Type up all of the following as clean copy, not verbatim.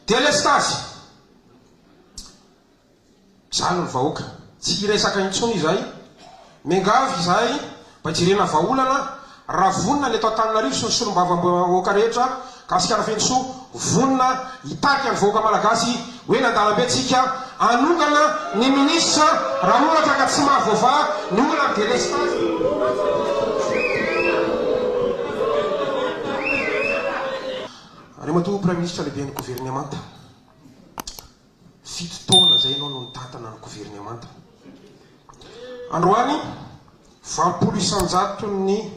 Delestazy! Mijaly ny vahoaka. Tsy hiresaka intsony izahay. Miangavy izahay mba hijerena vahaolana raha vonona ny eto Antananarivo sy ny solombavambahoaka rehetra, Gasikara Fenosoa, vonona hitarika ny vahoaka Malagasy ho eny an-dalambe tsika hanongana ny minisitra raha ohatra ka tsy mahavoavaha ny olana delestazy. Andriamatoa Praiminisitra Lehiben'ny Governemanta. Fito taona izay ianao no nitantana ny governemanta. Androany, 80 isan-jaton'ny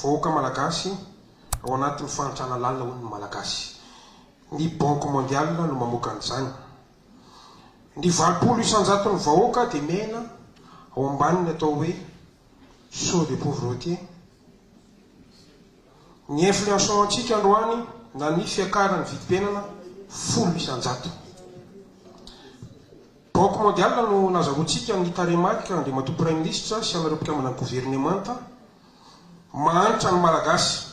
vahoaka malagasy ao anatin'ny fahantrana lalina hono ny Malagasy. Ny Banque mondiale no mamoaka an'izany. Ny 80 isan-jaton'ny vahoaka dia miaina ao ambanin'ny atao hoe seuil de pauvreté. Ny inflation antsika androany na ny fiakaran'ny vidim-piainana 10%. Banque mondiale no nazahoantsika ny tarehimarika Andriamatoa Praiminisitra sy anareo mpikambana ny governemanta, mahantra ny Malagasy,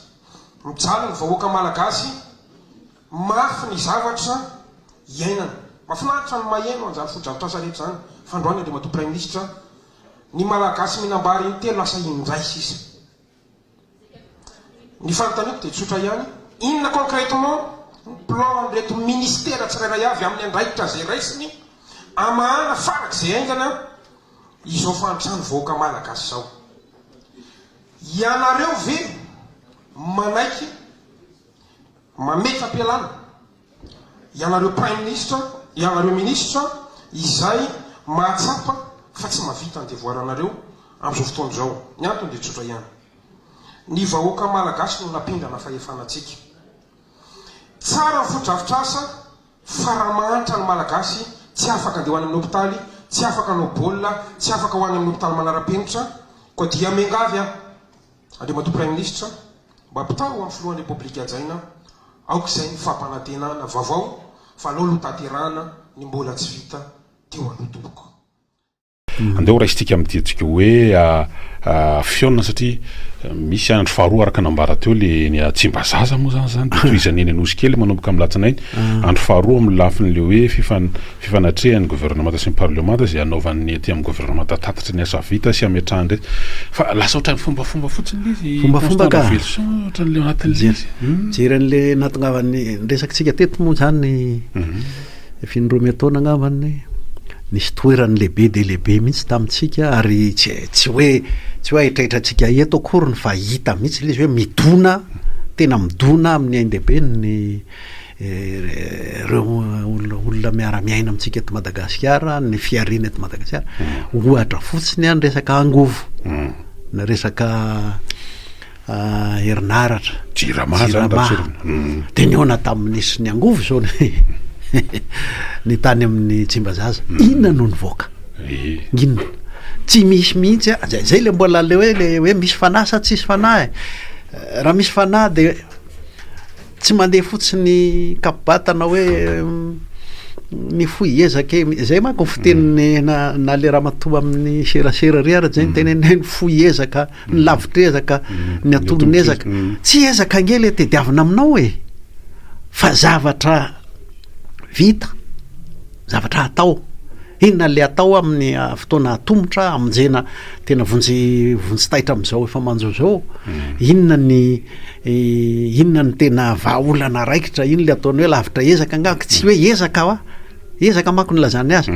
mijaly ny vahoaka Malagasy, mafy ny zavatra iainana. Mahafinaritra ny maheno an'izany fotodrafitrasa rehetra izany fa androany Andriamatoa Praiminisitra, ny Malagasy mihinam-bary intelo lasa indray sisa. Ny fanontaniako dia tsotra ihany, inona concrètement ny plan an'ireto ministera tsirairay avy amin'ny andraikitra izay raisiny hamahana farak'izay haingana izao fahantran'ny vahoaka malagasy izao? Ianareo ve manaiky mametra-pialana Ianareo Praiminisitra, ianareo Minisitra izay mahatsapa fa tsy mahavita ny devoir-nareo amin'izao fotoana izao. Ny antony dia tsotra ihany. Ny vahoaka Malagasy no nampindrana fahefana antsika. Tsara ny fotodrafitrasa fa raha mahantra ny Malagasy tsy afaka andeha ho any amin'ny hopitaly, tsy afaka hanao baolina, tsy afaka ho any amin'ny hopitaly manara-penitra, koa dia miangavy aho Andriamatoa Praiminisitra, mba ampitao amin'ny Filohan'ny Repoblika hajaina aoka izay ny fampanantenana vaovao fa aleo aloha tanterahana ny mbola tsy vita teo aloha tompoko. Andeha ho raisintsika amin'ity antsika hoe fihaonana satria misy andro faharoa araka nambara teo le ny Tsimbazaza moa zany zany de tohizany eny Anosikely manomboka amin'ny latsinainy ah. andro faharoa amin'ny lafin'le hoe fifan Fifanatrehan'ny governemanta sy ny parlemanta izay hanaovan'ny aty amin'ny governemanta tatitra ny asa vita sy hametrahany rehetra. Fa lasa ohatran'ny fombafomba fotsiny ilay izy. Fombafomba ka. Raveloson ohatran'ilay ao anatin'ilay izy. Hmm. Jery an'ilay nahatongavan'ny resakitsika teto moa izany mhm. efa indroa miataona angambany nisy toerany lehibe dia lehibe mihitsy tamintsika ary tsy tsy hoe tsy hoe ahitraitrantsika eto akory ny fa hita mihitsy ilay izy hoe midona tena midona amin'ny ain-dehibe ny ireo olona miara-miaina amintsika eto Madagasikara, ny fihariana eto Madagasikara, mm. ohatra fotsiny ny resaka angovo, mm. ny resaka ah, herinaratra, jirama, jirama. Mm. De nihaona tamin'ny minisitry ny angovo zao ny ny tany amin'ny Tsimbazaza, inona no nivoaka? Inona? Tsy misy mihitsy, zay le mbola le hoe le hoe misy fanahy sa tsisy fanahy e? Raha misy fanahy de Tsy mandeha fotsiny kapo-batana hoe ny fo hiezaka e, zay manko ny fiteniny na na le ramatoa amin'ny serasera ry ary zay niteneniny hoe ny fo hiezaka, ny lavitr'ezaka, ny antonon'ezaka. Tsy ezaka ange le tediavina aminao e, fa zavatra vita, zavatra atao. Inona le atao amin'ny fotoana atomotra hamonjena tena vonjy vonjy taitra amin'izao efa manjo izao? Inona ny inona no tena vahaolana raikitra? Iny le ataony hoe lavitra ezaka angaha? Tsy hoe ezaka hoa, ezaka manko no ilazany azy.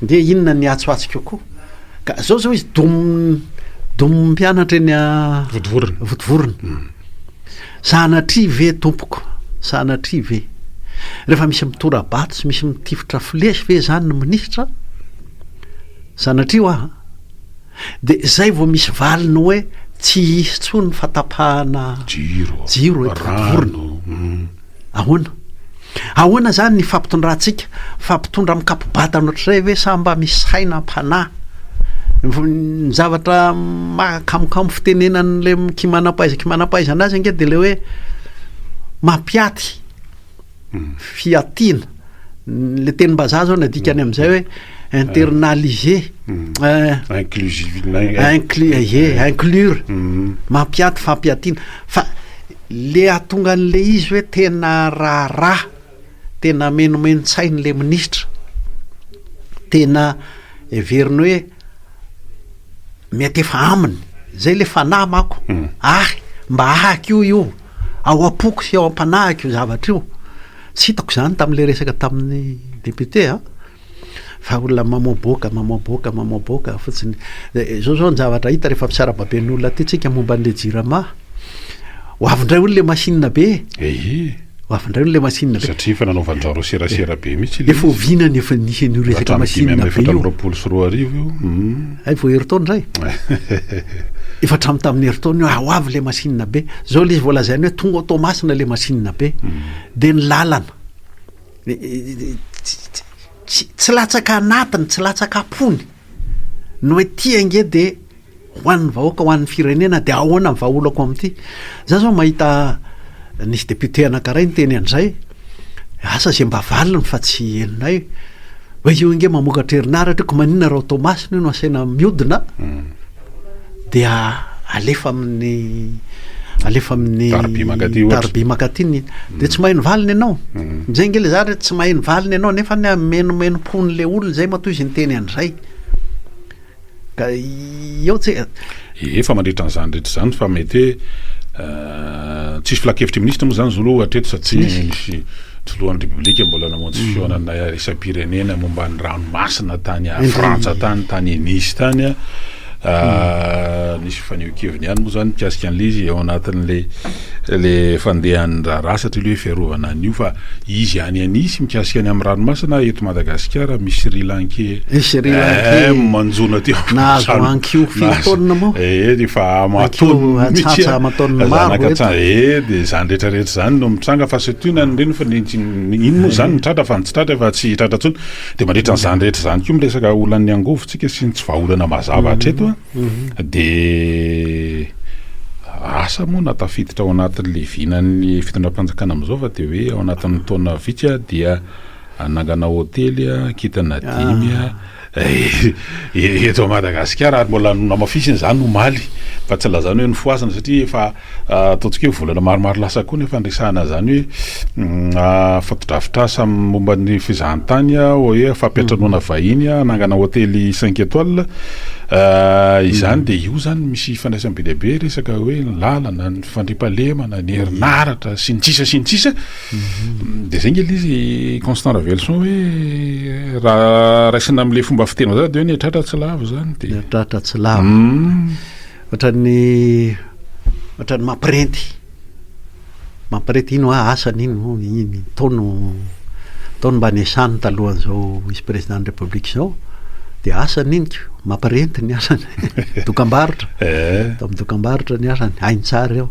Dia inona ny atsy kokoa? Ka zao zao izy dom dom mpianatra eny Vontovorona. Vontovorona. Sanatria ve tompoko, sanatria ve? Rehefa misy mitora-bato sy misy mitifitra flesy ve izany ny minisitra? Sanatria hoa an! Dia izay vao misy valiny hoe tsy hisy intsony ny fatapahana Jiro, jiro eto Vontovorona. rano, mm. Ahoana? Ahoana izany ny fampitondrantsika? Fampitondra mikapo-batana ohatr'izay ve sa mba misy saina am-panahy? Ny zavatra mahakamokamo fitenenan'ilay kimanam-pahaiza kimanam-pahaizana azy ange dia ilay hoe mampiaty fiatiana. Ilay tenim-bazaha izao nadikany amin'izay hoe internaliser. Inclusive. Inclu- ie, inclure. Mampiaty fampiatiana. Fa Le hahatonga an'le izy hoe tena raharaha, Tena menomenon-tsain'ilay minisitra. Tena heveriny hoe miantefa aminy. Zay le fanahy manko. Ahy, mba ahako io io. Ao am-poko sy ao am-panahiko io zavatra io. Tsy hitako izany tamin'ilay resaka tamin'ny député a. Fa olona mamoaboaka, mamoaboaka, mamoaboaka fotsiny. Zao zao ny zavatra hita rehefa misarababen'olona aty tsika momba an'le jirama. Ho avy indray hono le machine be e. Ehe. Ho avy indray hono le machine be. Satria efa nanaovan-dRareo serasera be mihitsy ilay Efa oviana ny efa nisy an'io resaka Hatramin'ny machine be io? 2024 io. Hum. Hay vao herintaona indray? Efa hatramin'ny tamin'ny herintaona io, ah, ho avy le machine be. Zao le izy vao lazainy hoe tonga ao Toamasina le machine be. Dia ny lalana. Tsy latsaka anatiny, tsy latsaka am-pony. Ny hoe ity ange dia ho an'ny vahoaka, ho an'ny firenena, dia ahoana ny vahaolako amin'ity? Za zao mahita nisy député anankiray niteny an'izay, asa izay mba valiny fa tsy henonay, hoe io ange mamokatra herinaratra io ka maninona raha ao Toamasina io no asaina mihodina? Dia alefa amin'ny alefa amin'ny Tarbi mankaty ohatra. tarbi mankaty ny dia tsy mahay ny valiny ianao. Izay ange le zary tsy mahay ny valiny ianao nefa ny menomenom-pon'le olona izay matoa izy niteny an'izay. Ka eo tsy Efa mandritra an'izany rehetra izany fa mety hoe tsisy filankevitry ny minisitra moa izany zao aloha hatreto satria misy filohan'ny Repoblika mbola namonjy fihaonana iraisam-pirenena momba ny ranomasina tany Frantsa tany, tany Nice tany. Nisy fanehoan-keviny ihany moa izany mikasika an'ilay izy ao anatin'ilay le fandehan'ny raharaha satria ilay hoe fiarovana an'io fa izy any Nice mikasika ny amin'ny ranomasina eto Madagasikara misy Sri Lankais Sri Lankais manjona aty nahazo ankio firy taonina moa? Eh, efa aman-taoniny mihitsy Atsantsa aman-taoniny maro eto. Zanak'atsantsa, eh, dia izany rehetra rehetra izany no mitranga fa surtout na ny reny fa ny iny moa izany ny tratra fa ny tsy tratra efa tsy tratra intsony. Dia mandritra an'izany rehetra izany koa miresaka olan'ny angovo tsika sy ny tsy vahaolana mazava hatreto an, dia asa moa na tafiditra ao anatin'ilay vinan'ny fitondram-panjakana amin'izao fa dia hoe ao anatin'ny taona vitsy dia hanangana hotely kintana dimy eto Madagasikara ary mbola nohamafisina izany omaly fa tsy lazana hoe nofohazina satria efa ataontsika hoe volana maromaro lasa koa nefa niresahana izany hoe fotodrafitrasa momba ny fizahantany hoe fampiantranoana vahiny hanangana hotely cinq étoiles izany dia io izany misy ifandraisany be dia be resaka hoe ny lalana ny fandriampahalemana ny herinaratra sy ny sisa sy ny sisa Dia zay nge le izy Constant Raveloson hoe raha raisina amin'le fomba fiteny vazaha dia hoe ny tratra tsy lavo zany dia. Ny tratra tsy lavo. Ohatran'ny ohatran'ny mampirenty. Mampirenty ino ah asany iny moa iny tao no tao no mba niasany talohan'izao vice président ny république izao dia asany iny ko mampirenty ny asany dokambarotra. Tao amin'ny dokambarotra ny asany, hainy tsara io.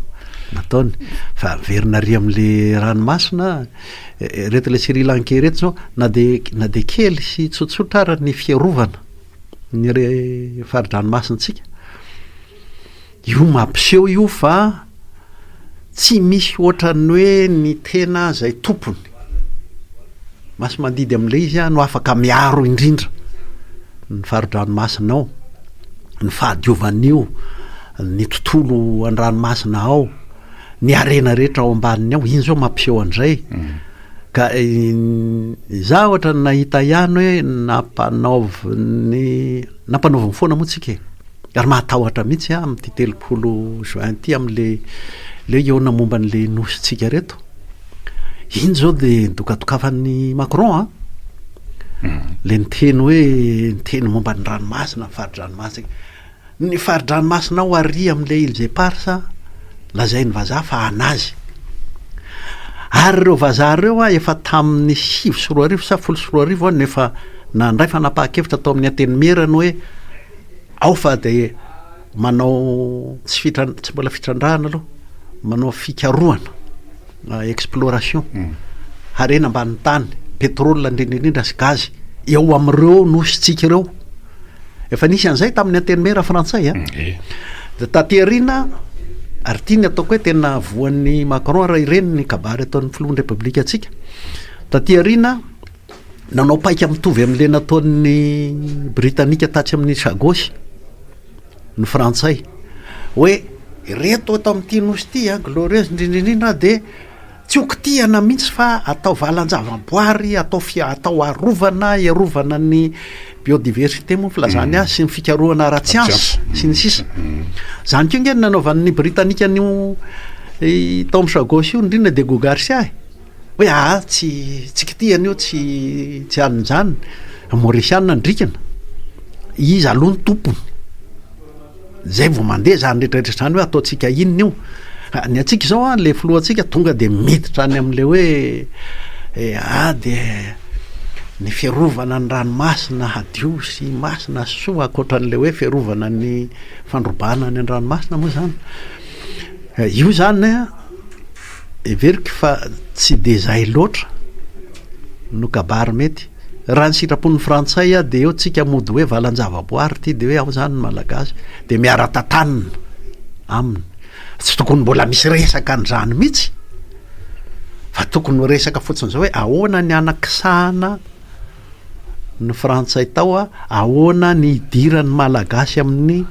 nataony fa miverina ary amin'le ranomasina ireto le Sri Lankais ireto zao na de na de kely sy tsotsotra ara ny fiarovana ny re fari-dranomasintsika io mampiseho io fa tsy misy ohatran'ny hoe ny tena zay tompony masi-mandidy amin'le izy no afaka miaro indrindra ny fari-dranomasina ao ny fahadiovan'io ny tontolo an-dranomasina ao, ny harena rehetra ao ambaniny ao, iny zao mampiseho an'izay. Ka za ohatra ny nahita ihany hoe nampanaoviny, nampanaoviny foana moa tsika e, ary mahatahotra mihitsy aho amin'ity 30 juin ity amin'le le hihaona momba an'le nosintsika reto. Iny zao de nodokadokafan'i Macron an, le niteny hoe niteny momba ny ranomasina, ny fari-dranomasina. Ny fari-dranomasina ao ary amin'ilay îles Éparses lazain'ny vazaha fa an'azy. Ary ireo vazaha ireo efa tamin'ny 2009 sa 2010 no efa nandray fanapahan-kevitra tao amin'ny antenimiera ny hoe ao fa dia manao tsy fitran- tsy mbola fitrandrahana aloha, manao fikarohana, exploration, harena ambanin'ny tany, pétrole indrindra indrindra sy gaz eo amin'ireo nosintsika ireo. Efa nisy an'izay tamin'ny antenimiera frantsay a. Dia taty aoriana, ary ity ny ataoko hoe tena voan'ny Macron raha ireny ny kabary ataon'ny filohan'ny Repoblika antsika. Taty aoriana, nanao paika mitovy amin'ilay nataon'ny Britanika tatsy amin'ny Chagos ny frantsay. Hoe ireto eto amin'ity nosy ity a, Glorieuse indrindra indrindra dia. Tsy ho kitihana mihitsy fa atao valan-javaboary, atao fi- atao arovana, hiarovana ny biodiversité moa ny filazany azy sy ny fikarohana ara-tsiansa sy ny sisa. Zany koa nge no nanaovan'ny Britanika an'io i tao amin'ny Chagos io indrindra Diego Garcia e. Hoe aa tsy tsy kitihana io tsy tsy an'izany. Maorisiana ny drikana. Iza aloha ny tompony? Zay vao mandeha zany rehetra rehetra zany hoe ataontsika inona io. Ny antsika izao an, le filohantsika tonga de miditra any am'le hoe ah de ny fiarovana ny ranomasina hadio sy masina sy soa ankoatran'le hoe fiarovana ny fandrobana any an-dranomasina moa zany. Io zany an, heveriko fa tsy de zay loatra no kabary mety. Raha ny sitrapon'ny frantsay dia eo tsika mody hoe valan-javaboary ity dia hoe ao zany ny malagasy dia miara-tantanina aminy. Tsy tokony mbola misy resaka an'izany mihitsy fa tokony ho resaka fotsiny zao hoe ahoana ny hanakisahana ny frantsay tao, ahoana ny hidiran'ny malagasy amin'ny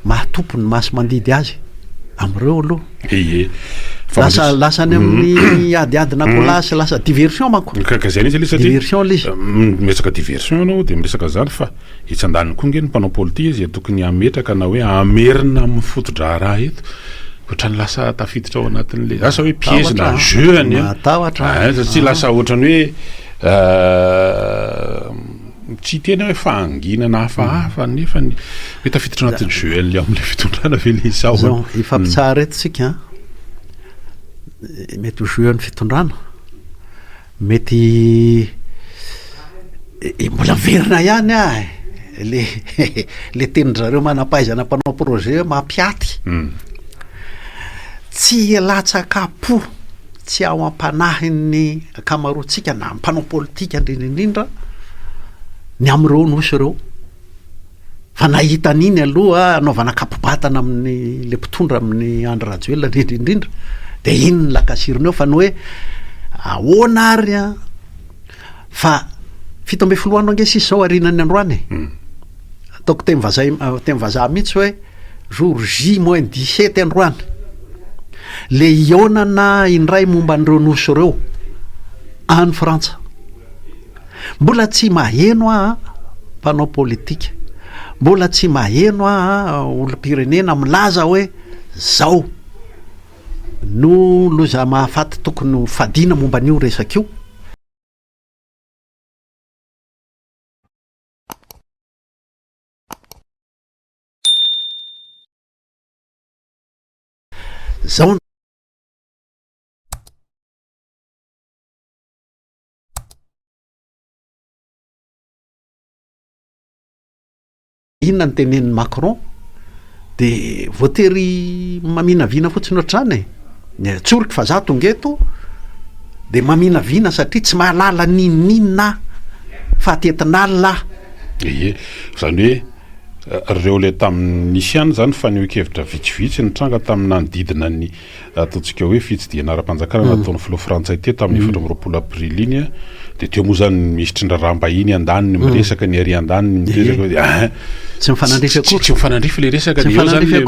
maha tompony masi-mandidy azy amin'ireo aloha. Ie. Lasa lasa any amin'ny adiadina akoholahy sy lasa diversion manko. Ka ka zay mihitsy aloha satria Diversion le izy. Miresaka diversion ianao dia miresaka zany fa etsy andaniny koa nge ny mpanao politika izay tokony hametraka na hoe hamerina amin'ny foto-draharaha eto. Ohatran'ny lasa tafiditra ao anatin'le asa hoe piège na jeu any an. Matahotra. Ah, satria lasa ohatran'ny hoe Tsy hiteny aho hoe fahanginana hafahafa nefa ny hoe tafiditra anatin'ny jeu an'ilay ao amin'ilay fitondrana ve ilay izy sa ahoana? Zao, hifampitsara eto tsika an, mety ho jeu an'ny fitondrana, mety mbola miverina ihany aho e, le le tenin-dry zareo manam-pahaizana mpanao projet hoe mampiaty, tsy latsaka am-po. Tsy ao am-panahin'ny ankamaroantsika na mpanao politika indrindra indrindra ny amin'ireo nosy ireo. Fa nahita an'iny aloha anaovana kapo-batana amin'ny le mpitondra amin'ny Andry Rajoelina indrindra indrindra de iny ny lakasiriny eo fa ny hoe ahoana ary an fa 17 andro ange sisa izao aorianan'ny androany e. Ataoko teny vazaha teny vazaha mihitsy hoe Jour J moins 17 androany, le hihaonana indray momba an'ireo nosy ireo any Frantsa. Mbola tsy maheno aho mpanao politika, mbola tsy maheno aho olom-pirenena milaza hoe zao no loza mahafaty tokony ho fadiana momba an'io resaka io. Zao inona ny tenenin'i Macron de voatery maminavina fotsiny ohatr'izany e, ny tsoriko fa za tonga eto de maminavina satria tsy mahalala n'inon'inona aho fa aty entin'alina aho. Ie, zany hoe Ireo ilay tamin'ny nisy ihany izany fanehoan-kevitra vitsivitsy nitranga tamin'ny nanodidina ny ataontsika hoe fitsidihana ara-panjakana nataon'ny filoha frantsay teto tamin'ny 24 aprily iny dia teo moa izany ny minisitry ny raharaham-bahiny andaniny miresaka ny ary andaniny miresaka hoe ah Tsy mifanandrify akory. Tsy mifanandrify ilay resaka dia eo izany ilay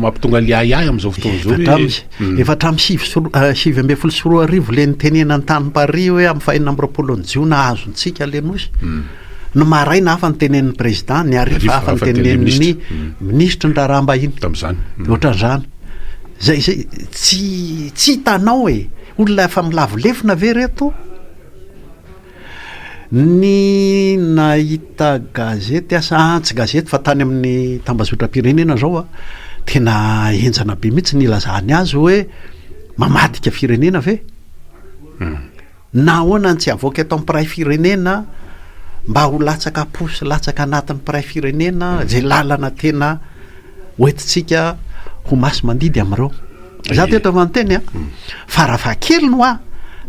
mampitonga ilay ahiahy amin'izao fotoana izao hoe Efa hatramin'ny sivy sy roa 2019 ilay nitenenany tany Paris hoe amin'ny faha 26 ny jiona azontsika ilay nosy. Ny maraina hafa ny tenenin'ny président, ny hariva hafa ny tenenin'ny minisitry ny raharaham-bahiny. Tamin'izany. Ohatran'izany. Zay zay tsy tsy hitanao e. Olona efa milavo lefona ve reto? Ny nahita gazety asa ah, tsy gazety fa tany amin'ny tambazotram-pirenena zao a, tena henjana be mihitsy ny ilazany azy hoe mamadika firenena ve? Nahoana no tsy avoaka eto amin'ny mpiray firenena mba ho latsaka am-po sy latsaka anatin'ny mpiray firenena izay lalana tena hoentintsika ho masi-mandidy amin'ireo? Za teto efa niteny a, farafahakeliny hoa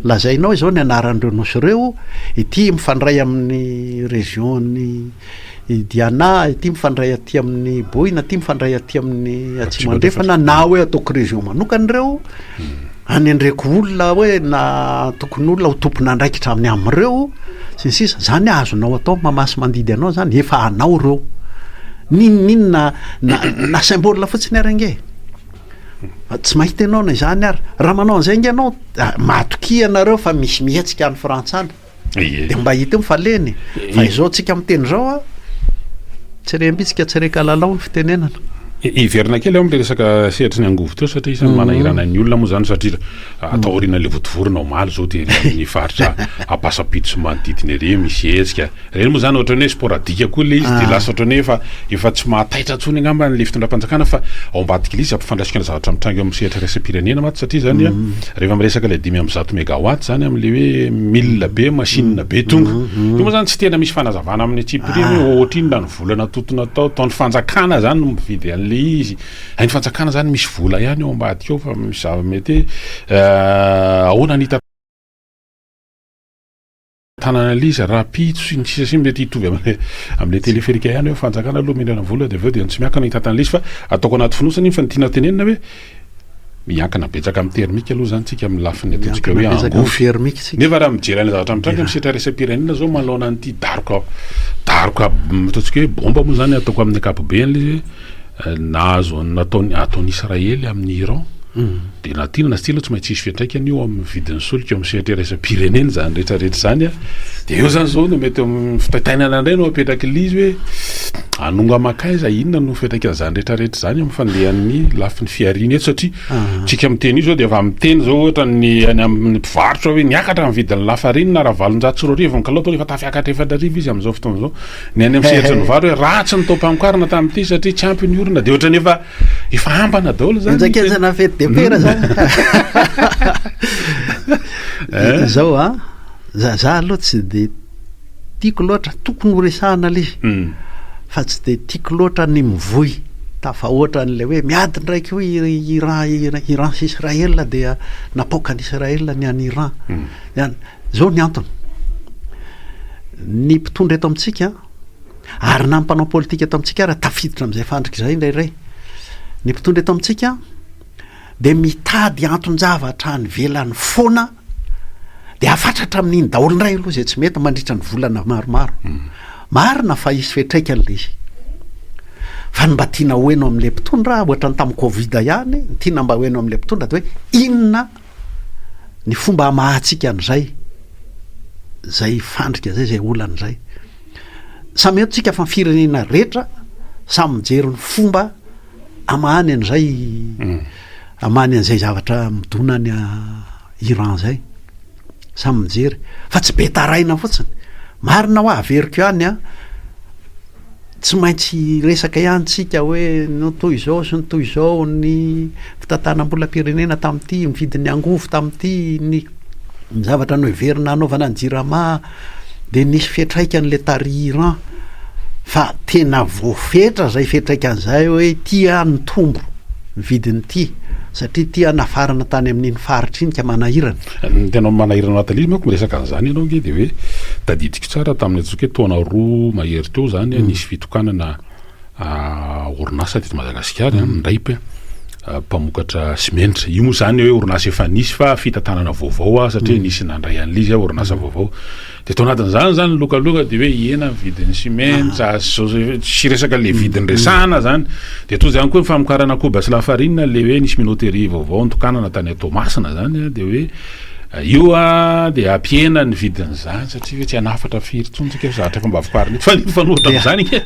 lazainao izao ny anaran'ireo nosy ireo, ity mifandray amin'ny région-n'i Diana, ity mifandray aty amin'ny Boina, ity mifandray aty amin'ny Atsimo Andrefana, na hoe ataoko région manokana ireo, anendreko olona hoe na antokon'olona ho tompon'andraikitra amin'ny amin'ireo, sy ny sisa, zany azonao atao mamasy mandidy anao zany, efa anao ireo, n'inon'inona na na symbole fotsiny ary ange. Tsy mahita ianao na izany ary. Raha manao an'izay ange ianao, matokia ianareo fa misy mihetsika any Frantsa any. Dia mba hita eo ny falehany e. Fa izao tsika miteny izao an, tsy rem-bitsika tsy re-kalalao ny fitenenana. Hiverina kely aho amin'ilay resaka sehatry ny angovo teo satria isan'ny manahirana ny olona moa izany satria taorian'ilay vontovorona omaly izao dia ery amin'ny faritra Ampasampito sy manodidina ery misy hetsika. Ireny moa izany ohatran'ny hoe sporadique koa ilay izy dia lasa ohatran'ny hoe efa efa tsy mahataitra intsony angamba ilay fitondram-panjakana fa ao ambadik'ilay izy ampifandraisika ny zavatra mitranga eo amin'ny sehatra iraisam-pirenena mantsy satria izany rehefa miresaka ilay 105 megawatt izany amin'ilay hoe milina be, machine be tonga. Io moa izany tsy tena misy fanazavana amin'ny antsipiriany hoe ohatrinona ny vola natotona tao, tao ny fanjakana izany no mividy an'ilay izy. Hay ny fanjakana izany misy vola ihany ao ambadika ao fa misy zava-mety hoe ahoana ny Tanana ilay izy rahampitso sy ny sisa sy ny mety hitovy amin'ilay amin'ilay téléphérique ihany hoe fanjakana aloha mihinana vola dia avy eo dia ny tsy miankina hitantana ilay izy fa ataoko anaty fonosana iny fa ny tiana tenenina hoe miankina betsaka amin'ny thermique aloha izany tsika amin'ny lafiny ataontsika hoe Miankina betsaka angovo amin'ny thermique tsika. Nefa raha mijery an'ilay zavatra mitranga amin'ny sehatra iraisam-pirenena izao manoloana an'ity daroka daroka ataontsika hoe bomba moa izany ataoko amin'ny ankapobeny ilay izy hoe nahazo nataony ataon'i Israely amin'ny Iran Dia na tiana na tsy tiana aloha tsy maintsy hisy fiantraikany io amin'ny vidin'ny solika eo amin'ny sehatra iraisam-pirenena izany rehetra rehetra izany an. Dia eo izany izao no mety fitaintainana indray no apetrak'ilay izy hoe hanonga mankaiza, inona no fiantraikan'izany rehetra rehetra izany amin'ny fandehan'ny lafiny fihariana eto satria tsika miteny io izao dia efa miteny izao ohatra ny any amin'ny mpivarotra hoe niakatra ny vidin'ny lafarinina raha 2800 ny kilao efa tafiakatra 4000 izy amin'izao fotoana izao. Ny any amin'ny sehatry ny vary hoe ratsy ny taom-pamokarana tamin'ity satria tsy ampy ny orana dia ohatran'ny efa Efa ambana daholo zany. Enjakenjana fety de pera zany. Eh? Zao a, za za aloha tsy de tiako loatra, tokony ho resahana le izy. Hmm. Fa tsy de tiako loatra ny mivoy tafahoatra an'ilay hoe miady ndraiky hoy Iran Iran sy Israël dia napoaka an'i Israël ny any Iran. Hmm. Zao ny antony. Ny mpitondra eto amintsika Ary na ny mpanao politika eto amintsika ara tafiditra amin'izay fandrika izay indraindray. Ny mpitondra eto amintsika dia mitady anton-javatra any ivelany foana dia afatratra amin'iny daholo indray aloha izay tsy mety mandritra ny volana maromaro. Hmm. Marina fa hisy fiantraikany ilay izy. Fa ny mba tiana ho heno amin'ilay mpitondra, ohatran'ny tamin'ny Covid ihany, ny tiana mba ho heno amin'ilay mpitondra dia hoe inona ny fomba hamahantsika an'izay, izay fandrika izay, izay olana izay. Samy eto tsika fa ny firenena rehetra samy mijery ny fomba amahany an'izay amahany an'izay zavatra midona any Iran zay. Samy mijery fa tsy be taraina fotsiny. Marina hoa averiko ihany an, tsy maintsy hiresaka ihany tsika hoe no toy izao sy ny toy izao ny fitantanam-bolam-pirenena tamin'ity, ny vidin'ny angovo tamin'ity, ny ny zavatra noheverina hanaovana ny jirama. dia nisy fiantraikany le tary Iran fa tena voafetra zay fiantraikany zay hoe ity ah nitombo ny vidin'ity satria ity ah nafarana tany amin'iny faritra iny ka manahirana. Ny tena manahirana anatin'ilay izy manko miresaka an'izany ianao ange dia hoe tadidiko tsara tamin'ny antsoiko hoe taona roa mahery teo izany nisy fitokanana orinasa teto Madagasikara ny RAIP mpamokatra simenitra. Io moa izany hoe orinasa efa nisy fa fitantanana vaovao satria nisy nandray an'ilay izy orinasa vaovao. Dia tao anatin'izany izany ny lokaloka dia hoe hihena ny vidin'ny simenitra, tsy resaka ilay vidiny resahana izany. Dia toy izany koa ny famokarana koba sy lafarinina ilay hoe nisy minoterie vaovao notokanana tany Toamasina izany dia hoe Io a dia hampihena ny vidin'izany satria hoe tsy hanafatra firy intsony tsika fa zavatra efa mba vokarina eto fa ny mifanohitra amin'izany ange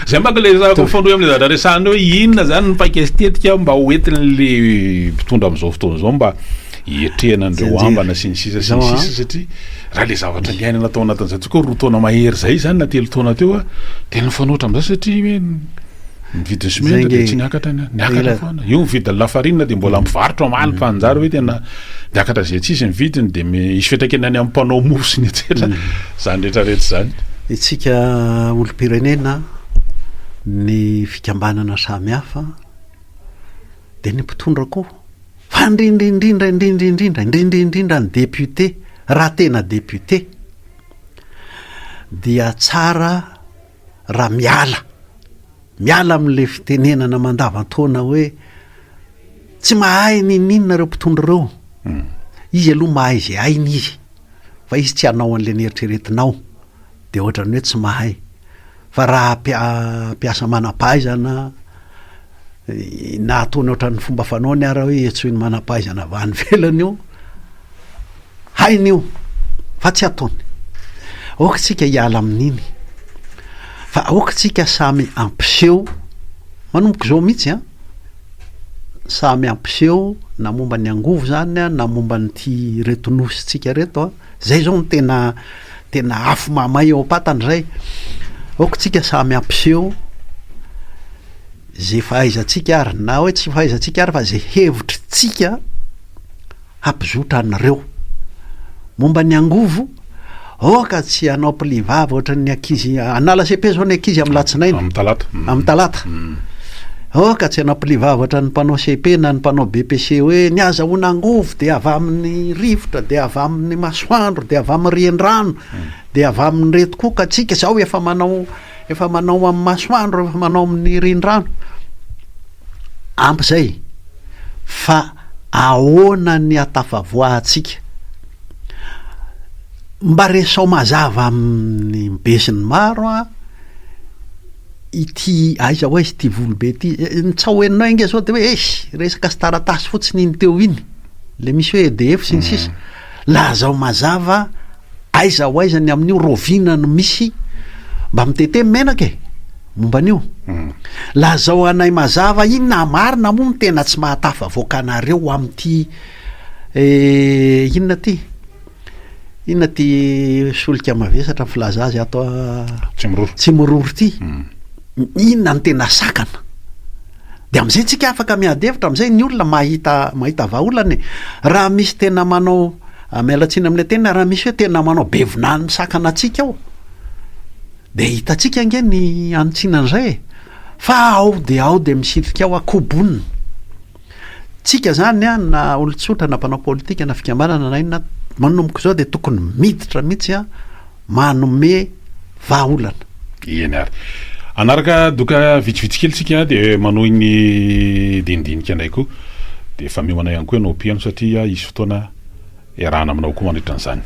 zay manko le resahako mifanohy amin'le zavatra resahana hoe inona zany ny paika sy tetika mba ho entin'le mpitondra amin'izao fotoana izao mba hiatrehana an'ireo ambana sy ny sisa sy ny sisa satria raha le zavatra niainana tao anatin'izay tsika hoe roa taona mahery zay zany na telo taona teo a dia nifanohitra amin'izay satria hoe Ny vidin'ny simenitra dia tsy niakatra ny niakatra foana. Io ny vidin'ny lafarinina dia mbola mivarotra omaly fa anjara hoe tena niakatra izay tsisy ny vidiny dia misy fiantraikany any amin'ny mpanao mofo sy ny etsetra izany rehetra rehetra izany. Isika olom-pirenena, ny fikambanana samihafa, dia ny mpitondra koa, fa indrindra indrindra indrindra indrindra indrindra indrindra ny député, raha tena député dia tsara raha miala, miala amin'ilay fitenenana mandavan-taona hoe tsy mahay n'inon'inona ireo mpitondra ireo. Hmm. Izy aloha mahay izay hainy izy, fa izy tsy hanao an'ilay neritreretinao, dia ohatran'ny hoe tsy mahay. Fa raha mpiasa manam-pahaizana, Na ataony ohatran'ny fomba fanaony ara hoe antsoiny manam-pahaizana avy any ivelany io, hainy io fa tsy ataony. Aoka tsika hiala amin'iny fa aoka tsika samy hampiseho manomboka izao mihitsy an, samy hampiseho na momba ny angovo zany an, na momba an'ity reto nosintsika reto an, zay zao no tena tena afo mahamay ao am-patana zay, aoka tsika samy hampiseho ze fahaizantsika ary na hoe tsy fahaizantsika ary fa ze hevitritsika hampizotra an'ireo. Momba ny angovo, aoka tsy hanao pli vava ohatran'ny ankizy, hanala cepe zao ny ankizy amin'ny latsinainy. Amin'ny talata. Amin'ny talata. Aoka tsy hanao pli vava ohatran'ny mpanao cepe na ny mpanao BEPC hoe ny azahoana angovo dia avy amin'ny rivotra, dia avy amin'ny masoandro, dia avy amin'ny riandrano, dia avy amin'ireto koa ka tsika zao efa manao Efa manao amin'ny masoandro, efa manao amin'ny renirano. Ampy izay. Fa ahoana ny hatafavoahantsika? Mba resao mazava amin'ny besinimaro an, ity aiza ho aiza ity volobe ity. Ny tsaho henonay ange zao de hoe eish, resaka sy taratasy fotsiny iny teo iny. Le misy hoe EDF sy ny sisa. Lazao mazava Aiza ho aiza ny amin'io raoviana no misy mba mitete menaka e? Momba an'io. Lazao anay mazava inona marina moa no tena tsy mahatafavoaka anareo amin'ity eh, inona ty? Inona ty solika mavesatra ny filaza azy ato a Tsimiroro. Tsimiroro ty. Inona no tena sakana? De am'zay tsika afaka miady hevitra, am'zay ny olona mahita mahita vahaolana e. Raha misy tena manao Miala tsiny amin'ilay teny, raha misy hoe tena manao be vinany misakana antsika ao, dia hitantsika ange ny hanitsiana an'izay e! Fa ao dia ao dia misitrika ao akobonina. Tsika zany an, na olon-tsotra na mpanao politika na fikambanana na inona, manomboka izao dia tokony miditra mihitsy an, manome vahaolana. Eny ary. Hanaraka doka vitsivitsy kely tsika dia manohy ny dinidinika indray koa. Dia efa miomana ihany koa ianao mpihaino satria hisy fotoana iarahana aminao koa mandritra an'izany.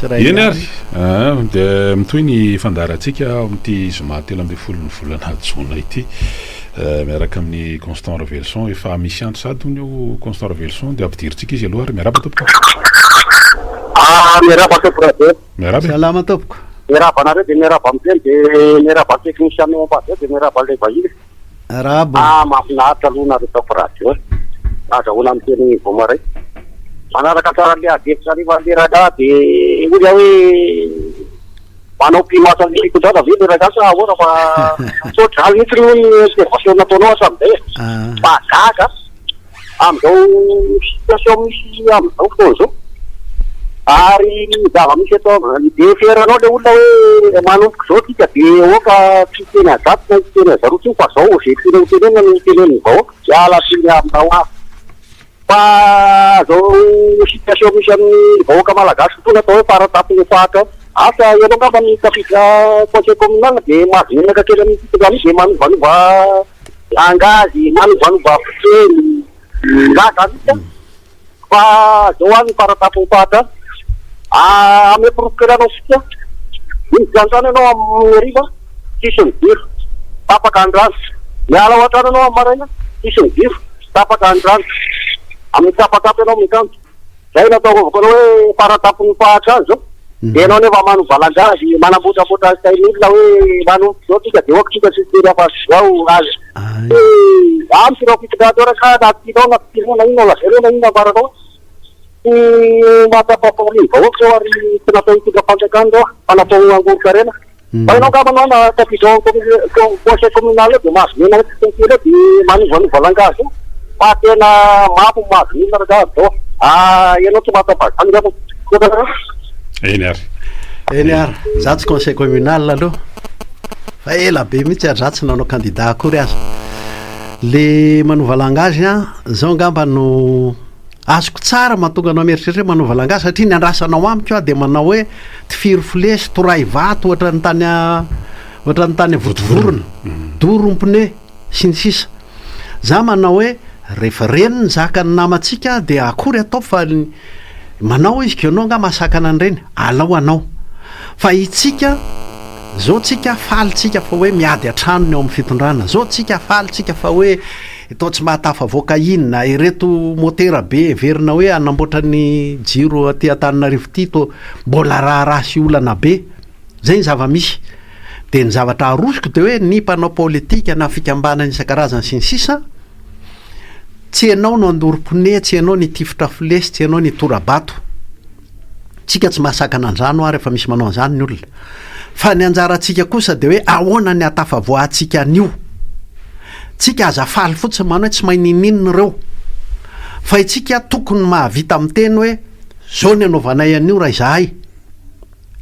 Eny ary. Dia mitohy ny fandaharantsika amin'ity zoma 13 ny volana jona ity. Miaraka amin'i Constant Ravelison. Efa misy antso sady hono eo Constant Ravelison dia ampidirintsika izy aloha ary miarahaba tompoko. Ah, miarahaba tompoko Rabe. Miarahaba e. Salama tompoko. Miarahaba anareo dia miarahaba miteny dia miarahaba technicien ao ambady ao dia miarahaba an'ilay vahiny. Arahaba. Ah, mahafinaritra aloha nareo tompoko radio e. Azahoana miteny vao maray. Manaraka tsara an'ilay ady hevitra hariva an'ilay rangahy dia hoy aho hoe Manao pi-maso an'ilay fitondrana ve ilay rangahy sa ahoana fa tsy ohatr'izany mihitsy aloha ny intervention nataonao hatramin'izay e. Mahagaga amin'izao situation misy amin'izao fotoana izao. Ary ny zava-misy eto mi-deferer-nao ilay olona hoe manomboka izao tsika dia aoka tsy hiteny azato na hiteny azaroa intsony fa izao izay tiana ho tenenina no tenenin'ny vahoaka. Miala tsiny aminao aho. Fa zao situation misy amin'ny vahoaka malagasy itony atao hoe faratapony fahatra. Asa ianao angamba ny tafiditra conseil communal dia mahazo menaka kely amin'ny fitondrana io dia manovanova langage, manovanova fiteny, milaza mihitsy an. Fa zao any faratapony fahatra. Ame porofo kely anao fotsiny aho. Miditra an-trano ianao amin'ny hariva, tsisy ny jiro, tapaka ny rano. Miala ao an-trano ianao amin'ny maraina, tsisy ny jiro. Tapaka ny rano. Amin'ny tsapakapa ianao mikanto. Zay no ataovako anao hoe faratampon'ny fahantrana zao. Dia ianao nefa manova langage, manamboatramboatra ny sain'olona hoe manomboka izao tsika dia ok tsika tsy miteny afa-tsy izao aza. Amiko ireo fitondrana ireo ka na tianao na tsy tianao na inona lazainao na inona ambaranao tsy mahatsapa fahorian'ny vahoaka ireo ary tsy natao hitondra fanjakana ireo fa natao hangoron-karena. Fa ianao angamba anao na tafiditra ao amin'ny conseil communal eo dia mahazo mena tsikelikely eo dia manovanova langage eo fa tena mafy ny mahazo olona rangahy zao. Ah ianao tsy mahatsapa izany angamba. Misaotra anareo. Eny ary. Eny ary, za tsy conseil communal aloha fa ela be mihitsy ary za tsy nanao candidat akory aza. Le manova langage an, zao angamba no Azoko tsara mahatonga anao mieritreritra hoe manova langage satria ny andrasanao amiko aho dia manao hoe tifiro flesy, torahy vato ohatran'ny tany ohatran'ny tany Vontovorona, doro ny pneu sy ny sisa. Za manao hoe rehefa reny ny zakan'ny namantsika dia akory atao fa ny manao izy ko ianao angaha mahasakana an'ireny, alao anao. Fa itsika. Zao tsika faly tsika fa hoe miady an-trano ny ao amin'ny fitondrana, zao tsika faly tsika fa hoe toa tsy mahatafavoaka inona, ireto motera be heverina hoe hanamboatra ny jiro aty Antananarivo ity toa mbola raharaha sy olana be. Zay ny zava-misy. Dia ny zavatra arosoko dia hoe ny mpanao politika na fikambanana isan-karazany sy ny sisa, tsy ianao no handoro pneu, tsy ianao no hitifitra flesy, tsy ianao no hitora-bato. Tsika tsy mahasakana an'izany hoa rehefa misy manao an'izany ny olona. Fa ny anjarantsika kosa dia hoe ahoana ny hahatafavoahantsika an'io. Tsika aza faly fotsiny manao hoe tsy mahay ninoninona ireo. Fa itsika tokony mahavita miteny hoe zao ny anaovanay an'io raha izahay.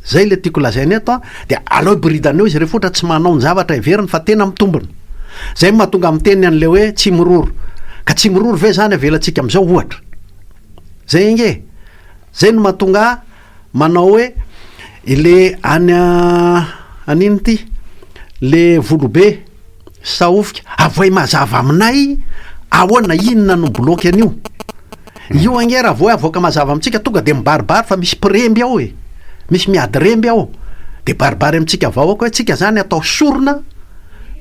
Zay le tiako lazaina eto an, dia aleo hiboridana eo izy rehefa ohatra tsy manao ny zavatra heveriny fa tena mitombina. Zay no mahatonga miteny an'le hoe tsy miroro. Ka tsy miroro ve zany avelantsika amizao ohatra? Zay ange e! Zay no mahatonga ahy manao hoe le any an'ino ty? Le volobe sahofika, avoay mazava aminay ahoana inona no bloque an'io? Io ange raha vao hoe avoaka mazava amintsika tonga dia mibaribary fa misy mpiremby ao e! Misy miady remby ao. Dia baribary amintsika vahoaka hoe tsika zany atao sorona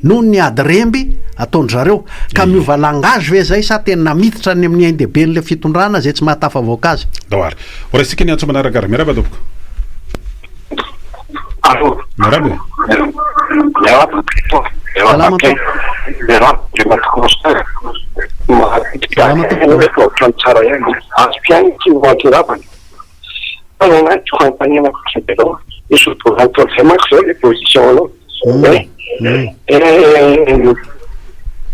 noho ny ady remby ataon-dry zareo. Ka miova langage ve zay sa tena miditra any amin'ny ain-dehiben'ilay fitondrana zay tsy mahatafavoaka azy? Ndao ary. Ho raisintsika ny antso manaraka ary. Miarahaba tompoko. Allô. Miarahaba e. Miarahaba tompoko. Salama tompoko. Miarahaba Andriamatoa Constant. Salama tompoko. Efa ohatran'ny tsara ihany. Azoko ihany ity ho anterabana. Fa ny anahy tiako hanontaniana fotsiny dia zao, misy olo-boalan'ny izay manko izao ilay position anao.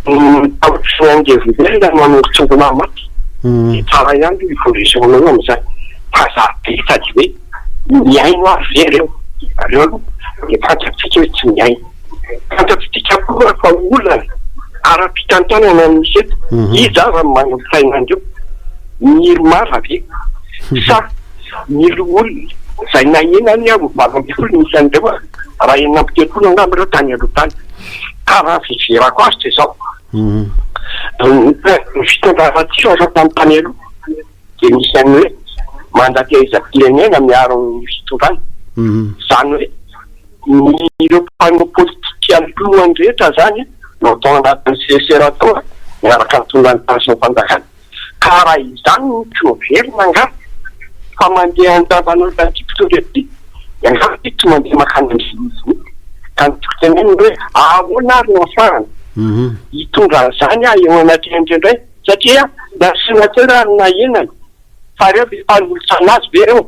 Ny tahotry ny angevolona no hanongotsongona ahy mantsy. Dia tsara ihany io évolution anao io amin'izay. Fa za be sady hoe mihaino ary ve ireo? Ireo aloha dia fantatsika hoe tsy mihaino. Fantatsika koa fa olana ara-pitantanana no misy eto. Iza ary no manolo-tsaina an'ireo? Ny IRMAR ve? Sa ny loholona izay nahena anie ho 18 ny isan'ireo raha 36 angamba ireo tany aloha tany. Ka raha ny fijerako azy dia izao, ny fitondrana Ratsiraka tamin'ny tany aloha dia nisy an'ny hoe mandatehezam-pirenena miaro ny fitondrana. Izany hoe ny ireo mpanao politika lohany rehetra izany no atao anatin'ny CSR tao miaraka mitondra ny tany sy ny fanjakana. Ka raha izany no tsy ho velona angaha fa mandeha an-davan'olona ity mpitondra ity dia angaha ity tsy mandeha mankany amin'ny mihitsy. Ka ny tiako tenenina hoe ahoana ary no ahafahana hitondra an'izany aho eo anatrehan'ireo indray satria na sénateur ary na inona fa ireo ve mpanolotsaina azy ve ireo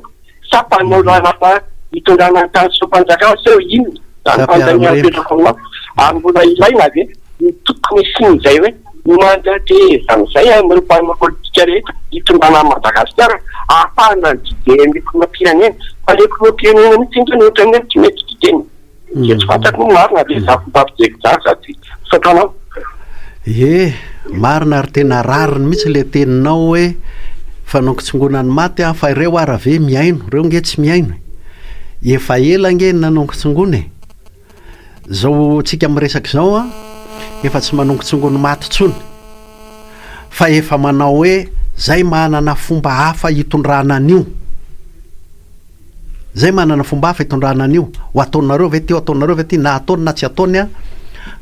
sa mpanao lalàna hitondrana ny tany sy mpanjakana sa hoe inona? Izany fanontaniana apetrako aminao. Ary mbola ilaina ve ny tokony hisian'izay hoe mandateheza amin'izay amin'ireo mpanao politika rehetra hitondrana an'i Madagasikara ahafahana mi-guider ny filoham-pirenena fa ilay filoham-pirenena mihitsy ange no ohatran'ny hoe tsy mety guider-na. Dia tsy fantako moa marina ve izany fomba fijeriko izany sa tsia. Misaotra anao. Ie, marina ary tena rariny mihitsy ilay teninao hoe fanongotsongoana ny maty an, fa ireo ara ve mihaino, ireo nge tsy mihaino e. Efa ela nge ny nanongotsongoana e. Zao tsika miresaka izao an, efa tsy manongotsongo ny maty intsony fa efa manao hoe zay manana fomba hafa hitondrana an'io. Zay manana fomba hafa hitondrana an'io, ho ataonareo ve ty, ho ataonareo ve ty, na ataony na tsy ataony an,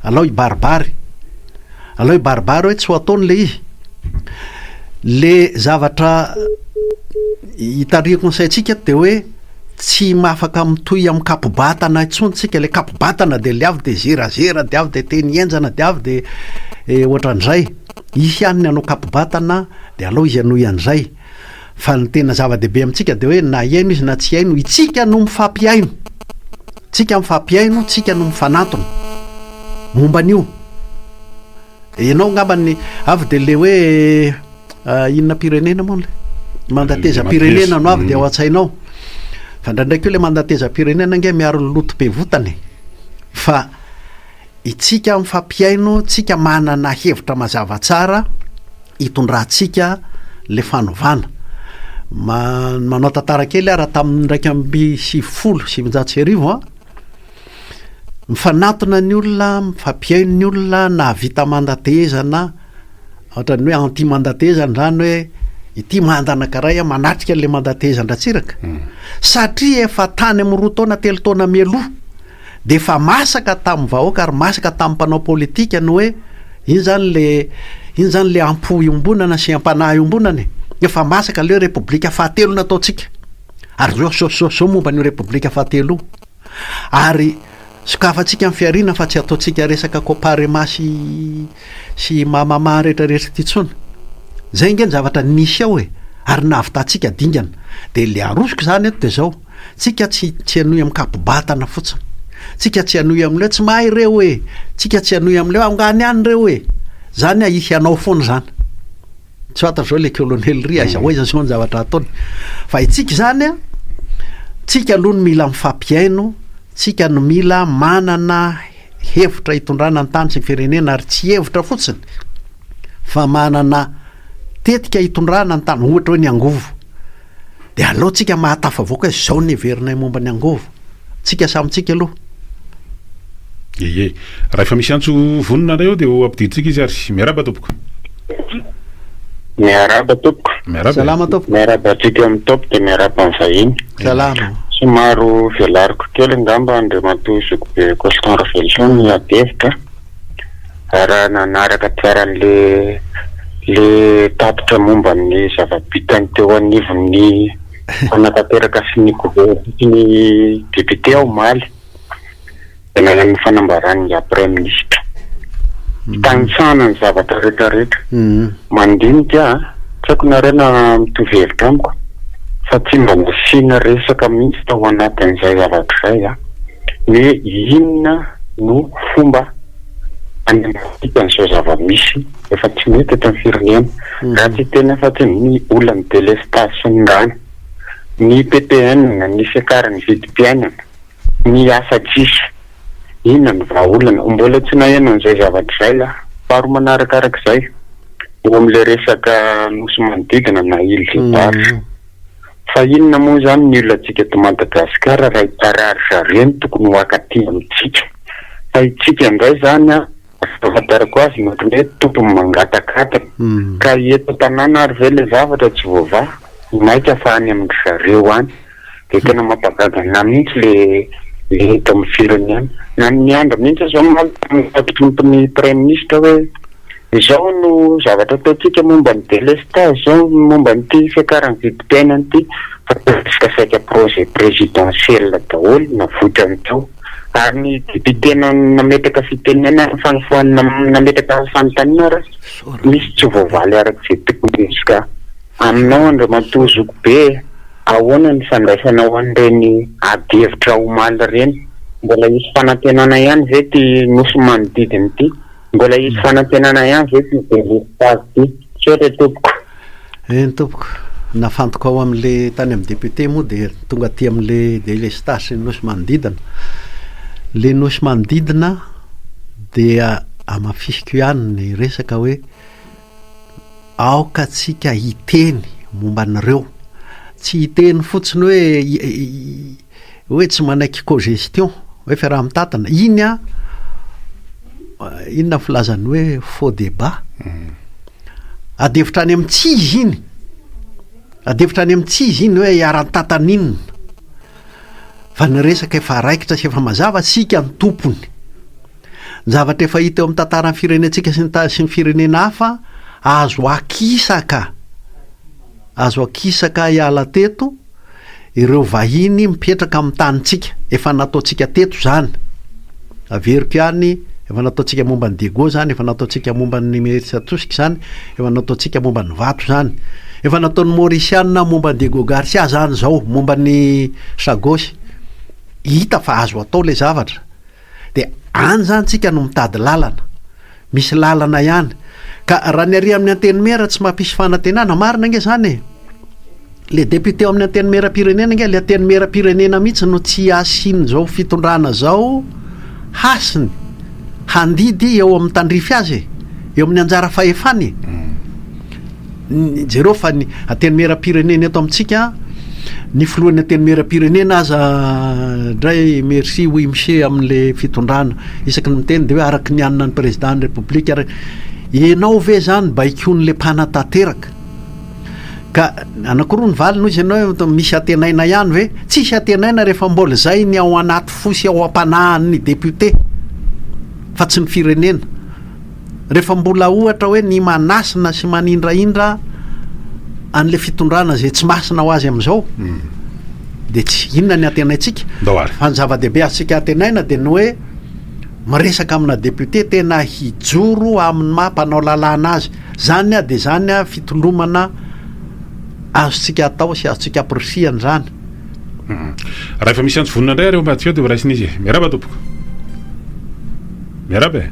alao hibaribary, alao hibaribary hoe tsy ho ataony le izy. Le zavatra itarihako ny saintsika eto de hoe tsy afaka mitohy amin'ny kapo-batana intsony tsika, le kapo-batana de le avy de zerazera, de avy de teny henjana, de avy de ohatran'izay, hisy ihany ny hanao kapo-batana de alao izy hanohy an'izay. Fa ny tena zava-dehibe amintsika dia hoe na hihaino izy na tsy hihaino, itsika no mifampihaino. Tsika mifampihaino, tsika no mifanantona. Momba an'io. Ianao angamba ny avy dia le hoe inona pirenena moa le mandatezam-pirenena no avy dia ao an-tsainao. Fa indraindray koa le mandatezam-pirenena ange miaro ny loto be votany e. Fa Itsika mifampihaino, tsika manana hevitra mazava tsara hitondrantsika le fanovana. Manao tantara kely aho raha tamin'ny 1991 an, mifanatona ny olona, mifampihaino ny olona, nahavita mandatehezana, ohatran'ny hoe anti mandatehezana zany hoe ity manda anankiray an manatrika an'le mandatehezan-dRatsiraka, satria efa tany amin'ny roa taona telo taona mialoha. Dia efa masaka tamin'ny vahoaka ary masaka tamin'ny mpanao politika ny hoe iny zany le iny zany le am-po iombonana sy am-panahy iombonana e. Efa masaka le hoe repoblika fahatelo nataontsika. Ary zao zao zao zao momba an'io repoblika fahatelo io. Ary sokafantsika ny fihariana fa tsy ataontsika resaka coparema sy sy mamama rehetrarehetra ity intsony. Zay ange ny zavatra nisy ao e. Ary nahavitantsika dingana. Dia le arosoko zany eto dia zao. Tsika tsy tsy hanohy amin'ny kapo-batana fotsiny. Tsika tsy hanohy amin'ilay hoe tsy mahay ireo e! Tsika tsy hanohy amin'ilay hoe angano ihany ireo e! Zany ahisy hanao foana izany. Tsy fantatro izao ilay colonel ry aiza ho aiza izao ny zavatra ataony. Fa itsika izany an, tsika aloha no mila mifampihaino, tsika no mila manana hevitra hitondrana ny tany sy ny firenena ary tsy hevitra fotsiny fa manana tetika hitondrana ny tany, ohatra hoe ny angovo. Dia aleo tsika mahatafavoaka hoe zao ny heverinay momba ny angovo. Tsika samy tsika aloha. Ie. Raha efa misy antso vonona indray eo dia ho ampidirintsika izy ary. Miarahaba tompoko. Miarahaba tompoko. Miarahaba e. Salama tompoko. Miarahaba antsika eo amin'ny top dia miarahaba ny vahiny. Salama. Somary velariko kely angamba Andriamatoa Zokibe Constant Raveloson ny adihevitra. Raha nanaraka tsara an'le le tatitra momba ny zava-bitany teo anivon'ny mpanatanteraka sy ny gover- sy ny député aho omaly dia nanana ny fanambaran'ny praiminisitra. Fitanisana ny zavatra rehetrarehetra. Mandinika aho an, tsy haiko nareo na mitovy hevitra amiko fa tsy mba nasiana resaka mihitsy tao anatin'izay zavatra izay an, hoe inona no fomba hanentantsika an'izao zava-misy efa tsy mety eto amin'ny firenena. Raha tsy hiteny afa-tsy ny olan'ny delestazy sy ny rano, ny PPN, ny fiakaran'ny vidim-piainana, ny asa tsisy. Inona no vahaolana? Mbola tsy naheno an'izay zavatra izay aho. Faharoa manarakarak'izay, eo amin'ilay resaka nosy manodidina na îles éparses. Fa inona moa izany ny olantsika eto Madagasikara raha raha ry zareo no tokony ho haka aty amintsika? Fa itsika indray izany an, fahafantarako azy ny ohatran'ny hoe tompony mangataka atiny. Ka eto an-tanàna ary ve ilay zavatra tsy voavaha? Maika fa any amin-dry zareo any. Dia tena mampagaga anah mihitsy le le eto amin'ny firenena. Na ny miandry mihitsy aza omaly tamin'ny mpampitompony praiminisitra hoe izao no zavatra ataontsika momba ny délestage, izao ny momba an'ity fiakaran'ny vidim-piainana ity fa presque saika projet présidentiel daholo navoitrany tao. Ary ny député nametraka fitenenana nametraka fanontaniana ary misy tsy voavaly araka izay tokony izy ka. Aminao Andriamatoa Zokibe, ahoana ny fandraisanao an'ireny ady hevitra omaly ireny? Mbola hisy fanantenana ihany ve ity nosy manodidina ity? Mbola hisy fanantenana ihany ve ity delestazy ity? Misaotra tompoko. Eny tompoko, nafantoko ao amin'le tany amin'ny député moa dia tonga aty amin'le delestazy sy ny nosy manodidina. Le nosy manodidina dia hamafisiko ihany ny resaka hoe Aoka tsika hiteny momba an'ireo. Tsy hiteny fotsiny hoe hoe tsy manaiky cogestion, hoe fiaraha-mitantana. Iny an, inona ny filazany hoe faux débat. Ady hevitra any amin'ny tsy izy iny. Ady hevitra any amin'ny tsy izy iny hoe hiara-mitantana inona. Fa ny resaka efa raikitra sy efa mazava, tsika ny tompony. Ny zavatra efa hita eo amin'ny tantaran'ny firenentsika sy ny sy ny firenena hafa, azo akisaka, azo akisaka hiala teto ireo vahiny mipetraka amin'ny tanintsika. Efa nataontsika teto izany. Averiko ihany, efa nataontsika momba ny Diego izany, efa nataontsika momba ny Imerintsiatosika izany, efa nataontsika momba ny Vato izany. Efa nataon'ny Maorisiana momba ny Diego Garcia izany izao, momba ny Chagos. Hita fa azo atao ilay zavatra. Dia any zany tsika no mitady lalana. Misy lalana ihany. Ka raha ny ary amin'ny antenimiera tsy mampisy fanantenana, marina ange zany e. Le député ao amin'ny antenimieram-pirenena ange, le antenimieram-pirenena mihitsy no tsy asian'izao fitondrana zao hasiny handidy eo amin'ny tandrify azy e, eo amin'ny anjara fahefany e. Jereo fa ny antenimieram-pirenena eto amintsika, ny filohan'ny antenimieram-pirenena aza indray merci oui monsieur amin'le fitondrana isaky ny miteny de hoe araky ny anona ny président ny république ary ianao ve zany baikoin'le mpanatanteraka? Ka anankiroa ny valiny hoy izy ianao hoe misy antenaina ihany ve? Tsisy antenaina rehefa mbola izay ny ao anaty fo sy ao am-panahin'ny député fa tsy ny firenena. Rehefa mbola ohatra hoe ny manasina sy manindrahindra an'ilay fitondrana izay tsy masina ho azy amin'izao dia tsy inona ny antenaintsika. Fa ny zava-dehibe azontsika antenaina dia ny hoe miresaka amina député tena hijoro amin'ny maha mpanao lalàna azy. Zany dia zany fitolomana azontsika atao sy azontsika ampirisihana izany. Raha efa misy antso vonona indray ary eo ambadika eo dia ho raisina izy e. Miarahaba tompoko. Miarahaba e.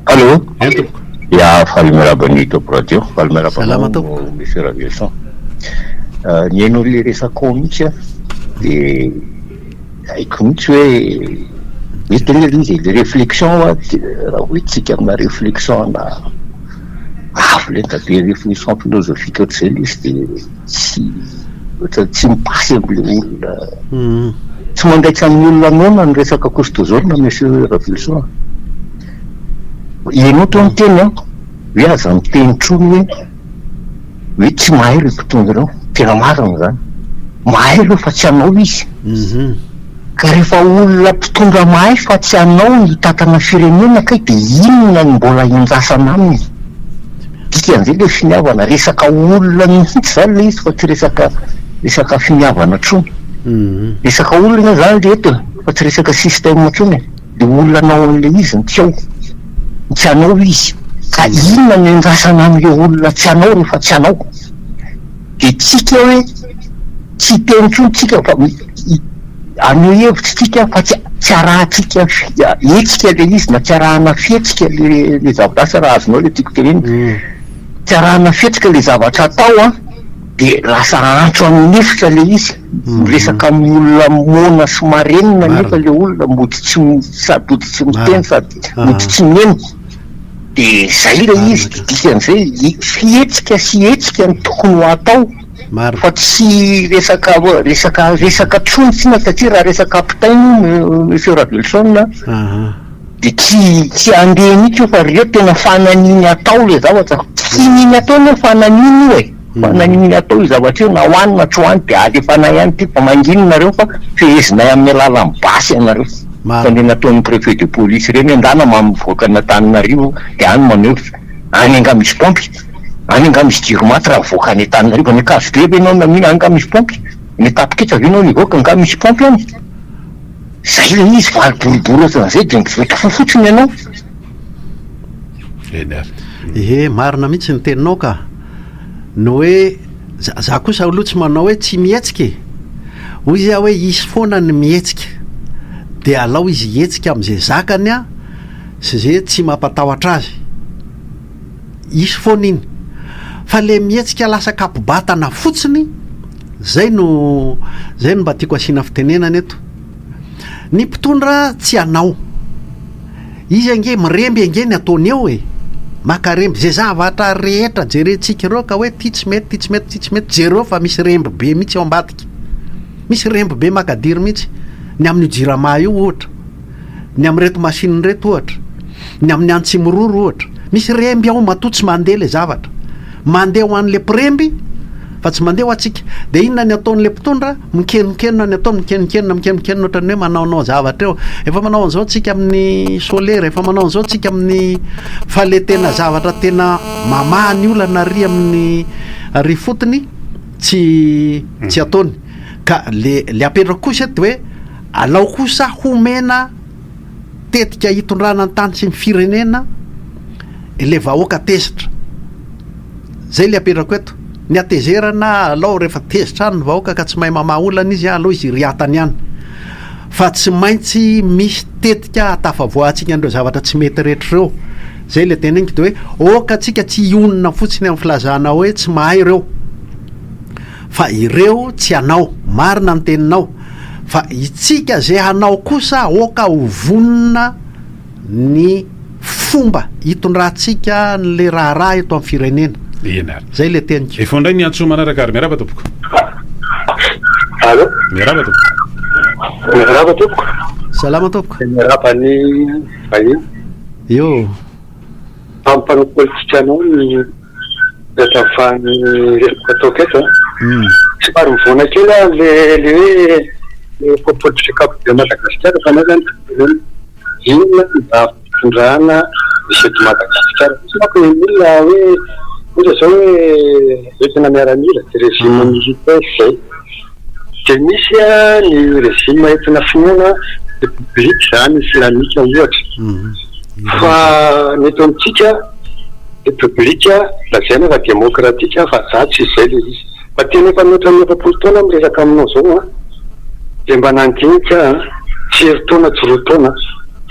Allô. Eny tompoko. Ya, faly miarahaba ny Top Radio, faly miarahaba Salama anao tompoko. Monsieur Ravelison. Nihaino an'ilay resakao mihitsy aho dia Haiko mihitsy hoe mety anie ilay izy e, ilay réflexion hoa raha hoe tsika amina réflexion ana avo lenta be réflexion philosophique ohatr'izay ilay izy dia tsy ohatran'ny tsy mi-passe amin'ilay olona, tsy mandaitra amin'ny olona noana ny resaka couche d'ozone monsieur Raveloson a! Ianao teo niteny an, hoe aza miteny intsony hoe. Hoe tsy mahay ireo mpitondra ireo, tena marina izany, mahay ireo fa tsy hanao izy, ka rehefa olona mpitondra mahay fa tsy hanao ny hitantana firenena kay dia inona no mbola hiandrasana aminy, dikan'izay ilay finiavana, resaka olona mihitsy izany ilay izy fa tsy resaka resaka finiavana intsony, resaka olona anie izany ilay eto e, fa tsy resaka système intsony e. Le olona hanao an'le izy no tsy ao, ny tsy hanao izy, ka inona no iandrasana an'le olona tsy hanao rehefa tsy hanao? De tsika hoe tsy hiteny intsony tsika fa haneho hevitra tsika fa tsy tsy arahantsika hetsika le izy na tsy arahana fihetsika le le zavatra, asa raha azonao le tiako tenenina, tsy arahana fihetsika le zavatra atao an. De lasa antso amin'ny efitra le izy, miresaka amin'ny olona moana sy marenina nefa le olona mody tsy sady mody tsy miteny sady mody tsy mihaino, de zay le izy, de dikan'izay fihetsika sy hetsika no tokony ho atao fa tsy resaka resaka resaka tsony tsinona satria raha resaka ampitaina io Monsieur Raveloson a, de tsy tsy handeha mihitsy io fa reo tena fananiny atao le zavatra, tsy iniany atao anie fananiny io e. Fa na inona atao io zavatra io na ho any na tsy ho any dia alefanay ihany ity fa mangina nareo fa fehezinay amin'ny alalan'ny basy ianareo. Fa le nataon'ny préfet de police ireny hoe ndana ma mivoaka an'Antananarivo dia any maneho fa any angaha misy paompy? Any angaha misy jiro maty raha mivoaka any Antananarivo? Any Ankazobe ve ianao namina any angaha misy paompy? Any Antapoketsa ve ianao nivoaka angaha misy paompy any? Zay le izy valy boribory ohatran'izay dia mivoaka fotsiny ianao. Eny ary. Ehe, marina mihitsy ny teninao ka. Ny hoe, za, za kosa aloha tsy manao hoe tsy mihetsika e. Hoy izy aho hoe hisy foana ny mihetsika. Dia alao izy hihetsika amin'izay zakany an, sy izay tsy mampatahotra azy. Hisy foana iny. Fa le mihetsika lasa kapo-batana fotsiny, zay no, zay no mba tiako asiana fitenenana eto. Ny mpitondra tsy hanao. Izy ange miremby ange ny ataony eo e! Maka remby, ze zavatra rehetra jerentsika ireo ka hoe ty tsy mety, ty tsy mety, ty tsy mety, jereo fa misy remby be mihitsy ao ambadika. Misy remby be makadiry mihitsy. Ny amin'io jirama io ohatra, ny amin'ireto machine ireto ohatra, ny amin'ny Antsimororo ohatra. Misy remby ao matoa tsy mandeha le zavatra. Mandeha ho an'le mpiremby fa tsy mandeha ho antsika. Dia inona ny ataon'le mpitondra? Mikenonkenona ny ataony, mikenonkenona, mikenonkenona ohatran'ny hoe manaonao zavatra eo. Efa manao an'izao tsika amin'ny solaire, efa manao an'izao tsika amin'ny fa le tena zavatra tena mamaha ny olana ary amin'ny ary fotony tsy tsy ataony. Ka le le apetrako kosa eto dia hoe alao kosa homena tetika hitondrana ny tany sy ny firenena le vahoaka tezitra. Zay le apetrako eto. Ny hatezerana alao rehefa tezitra any ny vahoaka ka tsy mahay mamaha olana izy alao izy hiriatany ihany. Fa tsy maintsy misy tetika ahatafavoahantsika an'ireo zavatra tsy mety rehetra ireo. Zay le teneniko de hoe aoka tsika tsy hionona fotsiny amin'ny filazana hoe tsy mahay ireo. Fa ireo tsy hanao. Marina ny teninao. Fa itsika ze hanao kosa aoka ho vonona ny fomba hitondrantsika an'le raharaha eto amin'ny firenena. Eny ary. Zay le teniko. Efa indray ny antso manaraka ary. Miarahaba tompoko. Allo. Miarahaba tompoko. Miarahaba tompoko. Salama tompoko. Miarahaba ny vahiny. Eo. Mpampanao politika anao ny rehetra ahafahan'ny resaka ataoko eto a. Somary mivoana kely aho le le hoe le politique ankapoben'i Madagasikara fa ny ahy zany tsy Inona ny rafi-pitondrana misy eto Madagasikara? Misy manko ny olona hoe ohatra izao hoe entina miaramila dia régime militaire izay. Dia misy ny régime entina finoana république izany islamika ohatra. Fa ny eto amintsika république lazaina fa démocratique fa za tsy izay ilay izy. Fa tena efa mihoatra ny 40 taona aho miresaka aminao izao an! Dia mba nandinika aho an! Tsy herintaona tsy roa taona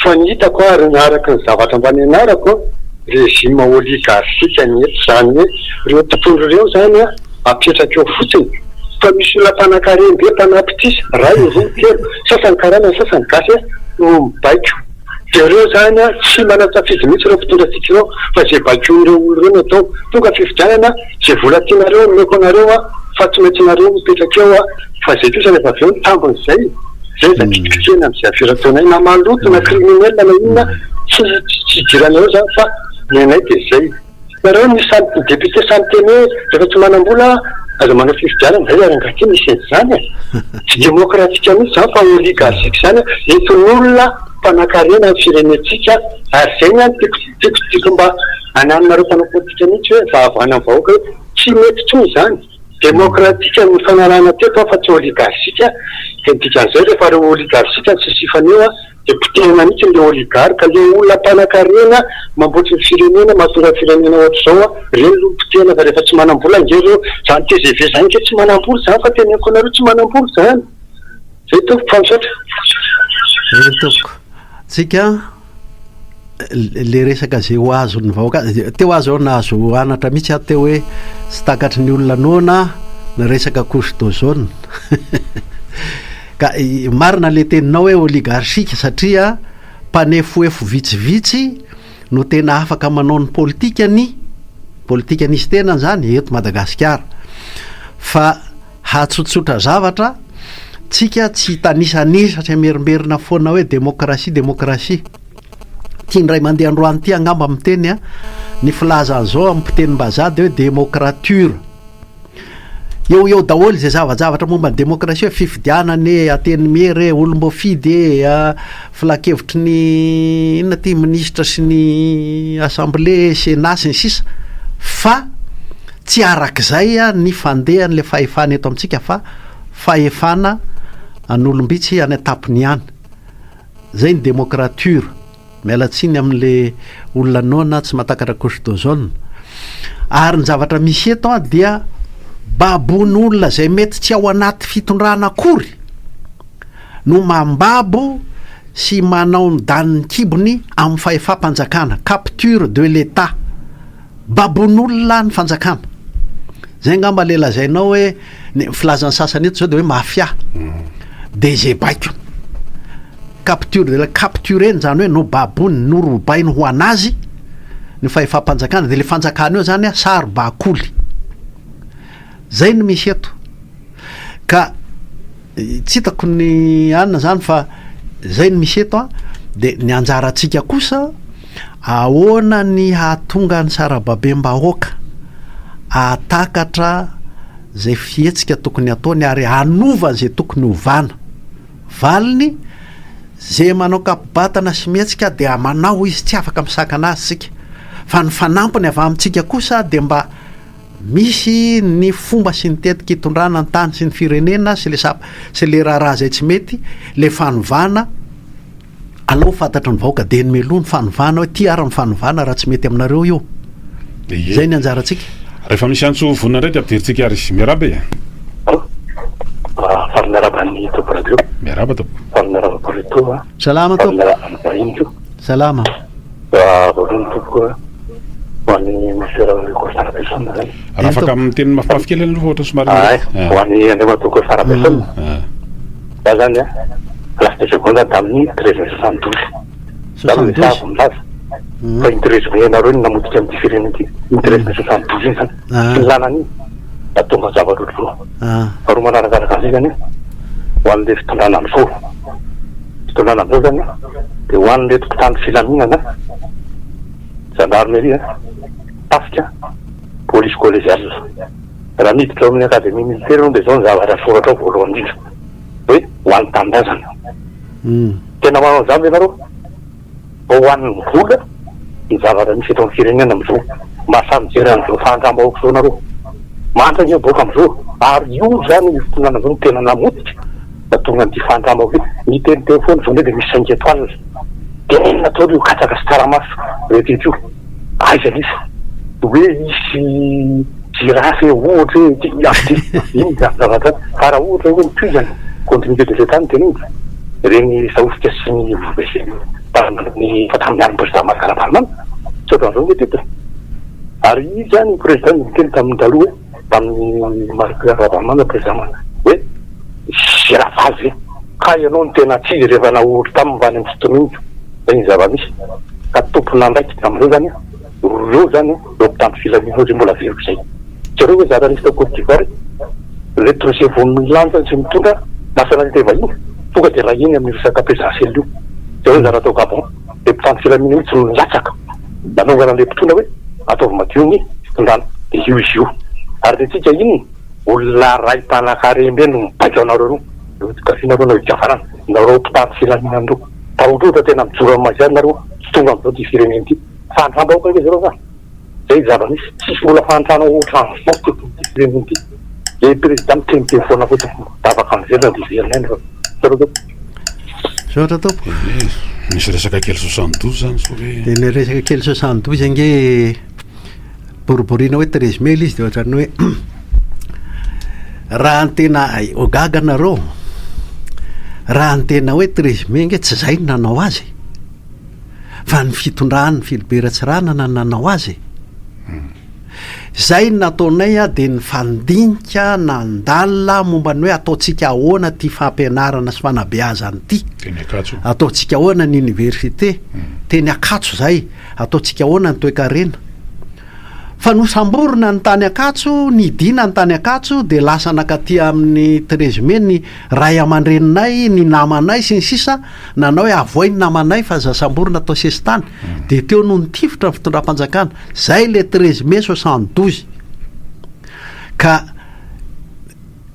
fa ny hitako ary araka ny zavatra mba nianarako an! Régime oligarchique ny eto, izany hoe ireo mpitondra ireo izany an! Apetraka eo fotsiny fa misy olona mpanankarem-be mpanapitrisa, iray, roa, telo, sasany karana ny sasany gasy an! No mibaiko. Dia ireo izany an, tsy manan-tsafidy mihitsy ireo mpitondra antsika ireo fa izay baikoin'ireo olona ireo no atao. Tonga fifidianana, izay vola tianareo omeko anareo an, fa tsy maintsy nareo mipetraka eo an, fa izay kosa rehefa avy eo ny tambin'izay, izay aza kitikitihina amin'izay afera ataonay, na maloto na criminel na inona, tsy tsy idiranareo izany fa ny anay dia izay. Nareo ny samy ny député samy miteny hoe rehefa tsy manambola aza manao fifidianana, aiza rangahy ty misy an'izany e? Tsy demokratika mihitsy izany fa oligarchique izany, entin'olona mpanankarena ny firenentsika ary izay ny ahy no tiako tiako tiako mba anananareo mpanao politika mihitsy hoe vahavahana ny vahoaka hoe tsy mety intsony izany, demokratika ny fanarahana teto fa tsy oligarchique, dia ny dikan'izay rehefa ireo oligarchique no sisifana eo Dia potehina mihitsy le oligarque, le olona mpanakarena mamboatry ny firenena, mahatonga ny firenena ohatr'izao an, reny aloha potehina fa rehefa tsy manambola ange reo, zany tgv zany ange tsy manambola zany fa teneniko anareo tsy manambola zany. Zay tompoko fa misaotra. Eny tompoko. Tsika le resaka ze ho azon'ny vahoaka teo aho zao nahazo anatra mihitsy aho teo hoe tsy takatry ny olona noana ny resaka couche d'ozone ka marina le teninao hoe oligarchique satria mpanefoefo vitsivitsy no tena afaka manao ny politikany politikan'izy tenany zany eto Madagasikara fa Hahatsotsotra zavatra, tsika tsy hitanisanisa sy hamerimberina foana hoe demokrasia demokrasia. Ity indray mandeha androany ity angamba miteny a, ny filaza an'izao amin'ny mpitenim-bazaha dia hoe démocrature. Eo eo daholo izay zavajavatra momba ny demokrasia hoe fifidianana e, antenimiera e, olom-boafidy e, filankevitry ny inona ity minisitra sy ny assemblée, sénat sy ny sisa fa Tsy arak'izay ny fandehan'ilay fahefana eto amintsika fa fahefana an'olom-bitsy any an-tampony ihany. Izay ny démocrature. Miala tsiny amin'le olona noana tsy mahatakatra couche d'ozone. Ary ny zavatra misy eto dia babon'olona izay mety tsy ao anaty fitondrana akory no mambabo sy manao ny danin'ny kibony amin'ny fahefam-panjakana, capture de l'Etat. Babon'olona ny fanjakana. Zay angamba le lazainao hoe ny filazan'ny sasany eto zao de hoe mafia. De ze baiko. Capture de la captureny zany hoe nobabony, norobainy ho an'azy ny fahefam-panjakana de le fanjakana eo zany saro-bakoly. Zay no misy eto. Ka Tsy hitako ny anona zany fa zay no misy eto an, de ny anjarantsika kosa ahoana ny hahatonga ny sarababem-bahoaka hahatakatra zay fihetsika tokony hataony ary hanova an'izay tokony hovana. Valiny, ze manao kapo-batana sy mihetsika dia manao izy tsy afaka misakana azy tsika, fa ny fanampiny avy amintsika kosa dia mba Misy ny fomba sy ny tetika itondrana ny tany sy ny firenena sy le sap sy le raharaha izay tsy mety, le fanovana alao fantatry ny vahoaka dia ny meloha ny fanovana hoe ty ary ny fanovana raha tsy mety aminareo io. Ie. Zay ny anjarantsika. Rehefa misy antso vonona indray dia ampidirintsika ary. Miarahaba e! Allô? Faly miarahaba an'i Topo Radio. Miarahaba tompoko. Faly miarahaba Pareto a. Salama Faly tompoko. miarahaba ny vahiny koa. Salama. Voalohany tompoko a, ho an'i Monsieur Constant Rabeson zany. Raha afaka miteny mafimafy kely aloha ohatra somary. Ay, ho an'i Andriamatoa Constant Rabeson. Za zany a, classe de seconde tamin'ny 13 mai 72. Za aloha dia sahabo milaza fa iny 13 mai nareo no namotika an'ity firenena ity. Iny 13 mai 72 iny zany. Tsy nilana an'iny. Nahatonga ny zavatra ohatr'izao. Faharoa manarakaraka an'izay zany a, ho an'ilay fitondrana amin'izao. Fitondrana amin'izao zany dia ho an'ireto mpitandro filaminana, gendarmerie, tafika, police collégiale. Raha miditra ao amin'ny Académie militaire ianao dia izao ny zavatra soratra ao voalohany indrindra hoe ho an'ny tanindrazana. Tena manao an'izany ve nareo? Vao ho an'ny vola ny zavatra misy eto amin'ny firenena amin'izao. Mba samy mijery an'izao fahantram-bahoaka izao nareo. Mahantra ange ny vahoaka amin'izao ary io izany io fitondrana izao no tena namotika nahatonga an'ity fahantram-bahoaka ity. Miteniteny foana izao indray dia misy cinq étoiles. Tenenina daholo io katsaka sy tsaramaso rehetra io. Aiza lisa hoe hisy girafe ohatra hoe ity avy ity iny izany zavatra izany fa raha ohatra hoe mitohizana continuité de l'Etat no teneniko ireny saosika sy ny ovy sy ny tamin'ny fa tamin'ny andron'ny président Marc Ravalomanana tsy ohatran'izao nge teto e ary izy izany io président niteny tamin'ny taloha hoe tamin'ny Marc Ravalomanana président hoe girafe ve ka ianao no tena tsy izy rehefa nahory taminy mba any amin'ny fitoniana Zay ny zava-misy ka tompon'andraikitra amin'ireo zany ireo zany ireo mpitandro filaminana ireo mbola averiko izay. Jereo hoe zara nisy tao Cote d'Ivoire ireto dossier vao milanja sy mitondra nationalité vahiny tonga dia rahiny amin'ny resaka présidentielle io. Jereo zara tao Gabon le mpitandro filaminana mihitsy no nilatsaka nanongana an'ilay mpitondra hoe ataovy madio ny fitondrana dia io izy io. Ary ny antsika inona? Olona ray mpanakarem-be no mibaiko anareo ireo, eo ankavianareo na eo ankavanana, nareo mpitandro filaminana ireo. Tahotr'otra tena mijoro amin'ny maha izy azy nareo tsy tonga amin'izao ity firenena ity. Fahantram-bahoaka ange zareo fa zay ny zava-misy. Tsisy mbola fahantrana ohatran'izao teto amin'ity firenena ity. Le président miteniteny foana fotsiny. Davaka miverina dia hiverina ihany fa misaotra tompoko. Misaotra tompoko. Misy resaka kely 72 zany sao hoe. Dia ilay resaka kely 72 ange Boriboriana hoe 13 mai ilay izy dia ohatran'ny hoe raha ny tena ho gaga nareo raha ny tena hoe 13 mai nge tsy zay no nanao azy e. Fa ny fitondran'i Philibert Tsiranana no nanao azy e. Zay ny nataonay a dia nifandinika nandalina momba ny hoe ataontsika ahoana ity fampianarana sy fanabeazana ity. Teny Ankatso. Ataontsika ahoana ny université. Teny Ankatso zay. Ataontsika ahoana ny toekarena? Fa nosamborina ny tany Ankatso, nidina ny tany Ankatso, dia lasa nankaty amin'ny 13 mai ny ray aman-dreninay, ny namanay, sy ny sisa, nanao hoe avoay ny namanay fa aza samborina atao sesitany. Dia teo no nitifitra ny fitondram-panjakana. Zay ilay 13 mai 72. Ka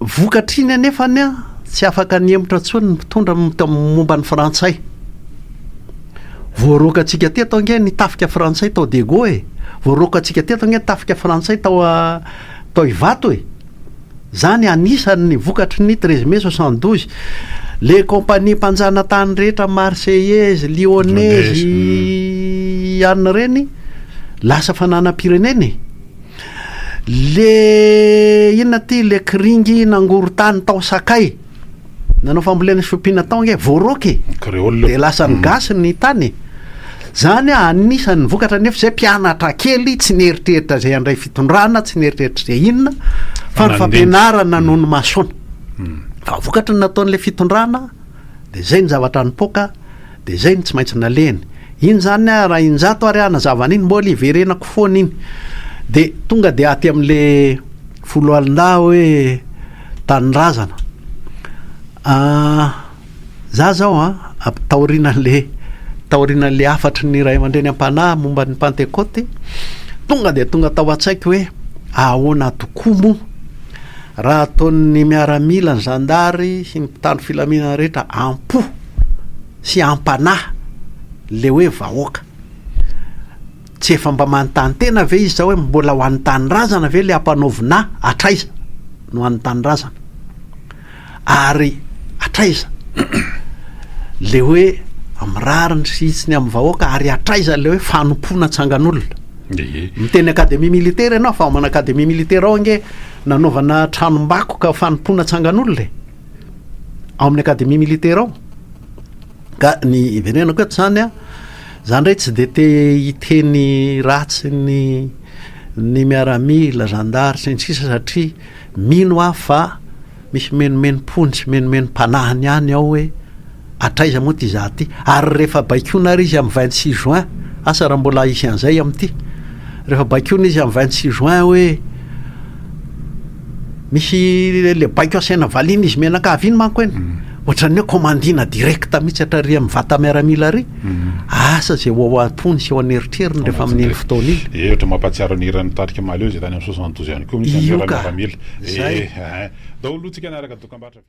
Vokatr'iny anefany tsy afaka nihemotra intsony ny mpitondra momba ny frantsay. Voaroakantsika teto ange ny tafika frantsay tao Diego e! Voaroakantsika teto ange ny tafika frantsay tao tao Ivato e! Zany anisan'ny vokatry ny 13 mai 72. Le compagnie mpanjanatany rehetra Marseillaise, Lyonnaise, anona reny lasa fananam-pirenena e! Le inona ty le kiringy nangoro-tany tao Sakay nanao fambolena sy fiompiana tao ange voaroaka e! Créole. De lasan'ny gasy ny tany e! Zany anisan'ny vokatra nefa zay mpianatra kely tsy nieritreritra zay handray fitondrana, tsy nieritreritra zay inona fa ny fampianarana no nimasoana. Fa vokatry ny nataon'le fitondrana de zay ny zavatra nipoaka. Dia izay no tsy maintsy nalehany. Iny izany aho raha injato ary aho nazava an'iny mbola hiverenako foana iny. Dia tonga dia aty amin'le foloalindahy hoe tanindrazana. Ah, za zao an, taorianan'le taorianan'le hafatry ny ray aman-dreny am-panahy momba ny Pantekoty, tonga dia tonga tao an-tsaiko hoe ahoana tokoa moa raha ataon'ny miaramila, ny zandary sy ny mpitandro filaminana rehetra am-po sy am-panahy le hoe vahoaka. Tsy efa mba manontany tena ve izy zao hoe mbola ho an'ny tanindrazana ve le ampanaovina ahy? Hatraiza no an'ny tanindrazana? Ary hatraiza le hoe amin'ny rariny sy hitsiny amin'ny vahoaka ary hatraiza le hoe fanompoana tsangan'olona? Miteny académie militaire ianao fa ao amana académie militaire ao ange nanaovana tranombakoka fanompoana tsangan'olona e. ao amin'ny académie militaire ao ka ny iverenako eto zany a za ndray tsy de te hiteny ratsy ny ny miaramila zandary sy ny sisa satria mino aho fa misy menomenom-pony sy menomenom-panahiny ihany ao hoe hatraiza moa ty za ty ary rehefa baikoana ary izy amin'ny 26 juin asa raha mbola hisy an'izay amin'ity rehefa baikoana izy amin'ny 26 juin hoe Misy le baiko asaina valiana izy mianakavy iny manko eny. Ohatran'ny hoe commandina direct mihitsy hatrary amin'ny vata miaramila ary. Asa izay ho ao am-pony sy ao an'eritreriny rehefa amin'iny fotoana iny. Eh, ohatra mampahatsiaro ny hiran'ny tarika Mahaleo izay tany amin'ny 72 ihany koa misy Io an'ireo ka! miaramila. Zay. Eh, eh. Daholo tsika niaraka dokambarotra.